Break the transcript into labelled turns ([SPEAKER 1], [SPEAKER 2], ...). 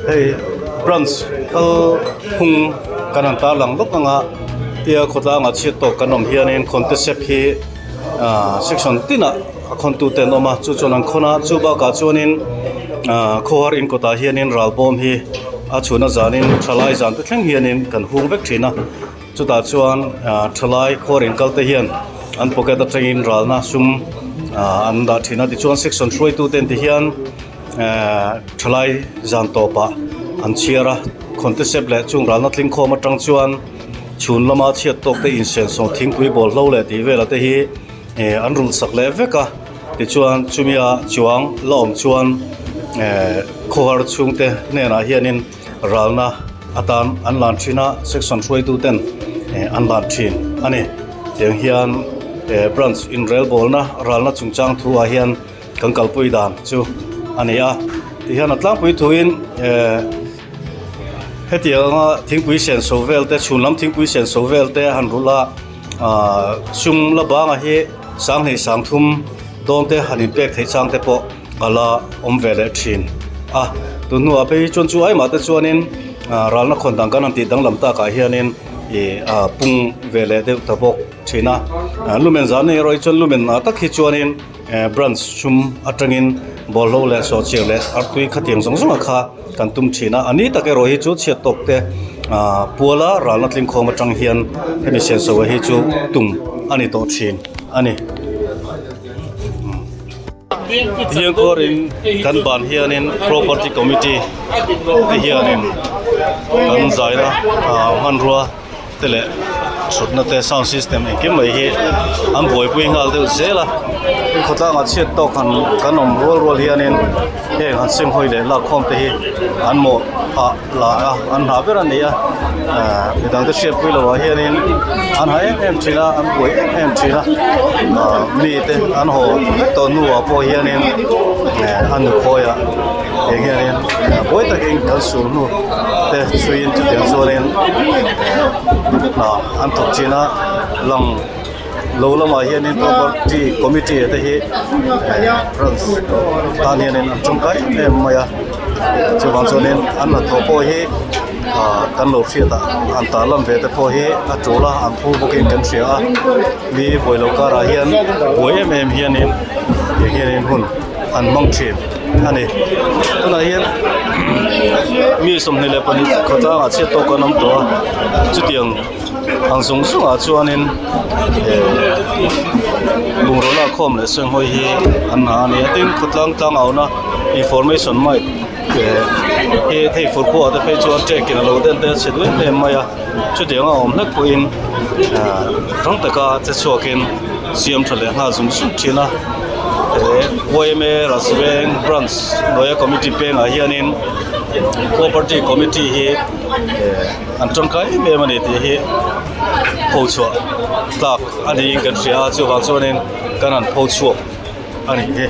[SPEAKER 1] Hei branch kal phung kan han tarlang lawk ang a tia khawtlangah chhiat tawk kan awm hianin khawnte sep hi ah section tinah a khawntute an awm a chu chuan an khawn a chu bakah chuanin ah khawhar in kawtah hianin ral bawm hi a chhun a zanin thalai zan te thleng hianin kan hung vek thin a. Chutah chuan ah thalai khuar inkal te hian an pocket atangin ralna sum ah an dah thin a tichuan section hruaitu ten ti hian ehh thalai zan tawpah an chhiar a khawnte sep leh chung ralna tling khawm atang chuan chhun lama chhiat tawk te insenso thingpui bawl hlo leh tih vela te hi eh an rulh sak leh vek a tichuan chumi a chuang la awm chuan ehh khawhar chhungte hnenah hianin. Ralna atan an lan thin a, section hruaitu ten an lan thin a ni. Tiang hian branch inrelbawlna ralna chungchang thu ah hian kan kalpui dan chu a ni a. Tihian a tlangpui thuin hetianga thingpui senso vel te chhun lam thingpui senso vel te han rulh a ahh sum la banga hi sanghnih sangthum dawn te han inpek theih chang te pawh. A la awm ve leh thin a, tun hnuah phei hi chuan chu aimah te chuanin ah ralna khawn dang kan han tih danglam takah hianin ih ah pung ve leh deuh ta bawk thin a, lumen zan nei erawh hi chuan lumen ah tak hi chuanin eh branch sum atangin bawlhlo leh sawhchiar leh artui khatiang zawng zawng a kha kan tum thin a, a ni tak erawh hi chu chhiat tawk te ah puala ralna tlingkhawm atang hian hemi senso hi chu tum a ni tawh thin a ni. Hiangkawrin kan ban hianin property committee te hianin kan zaina ah hmanrua te leh thutna te sound system engkim mai hi an buaipui nghal deuh zel a tin khawtlangah chhiat tawk han kan awm rual rual hianin heng han sem hawi leh lakkhawm te hi an mawh ah la a an hna ber a ni a ahh midang te hriatpui loh ah hianin an ha em em thin a an buai em em thin a ahh mite an haw vek tawh hnuah pawh hianin eh a nuphawi ah tiang hianin buai takin kan sul hnu te chhuiin chutiang chuanin hna an thawk thin a lang. Lo lamah hianin property committee te hi branch tan hianin an tangkai em em mai a chuvang chuanin an hnathawh pawh hi ah kan lo hriat a an tar lam ve te pawh hi a tul a an phur bawkin kan hria a mi buai lo karah hian buai em em hianin ti hianin hun an hmang thin a ni tunah hian mi 22 khawtlangah chhiat tawk an awm tawh a chutiang. Ang zung zungah chuanin eh bungraw lak khawm leh senghawi hi an ha a ni a tin khawtlang tlangauhna information mic eh hi thei fur khuaah te phei chuan ṭek in a lo den te a chhe duh em em mai a chutiang a awm hlek pawhin ah rang taka che chhuakin siam ṭha leh nghal zung zung ṭhin a he yma Rasveng branch hnuaia committee pengah hianin property committee hi eh. An tangkai em em a ni tih hi pho chhuah tlak a niin kan hria a chuvang chuanin kan han pho chhuak a nih hi.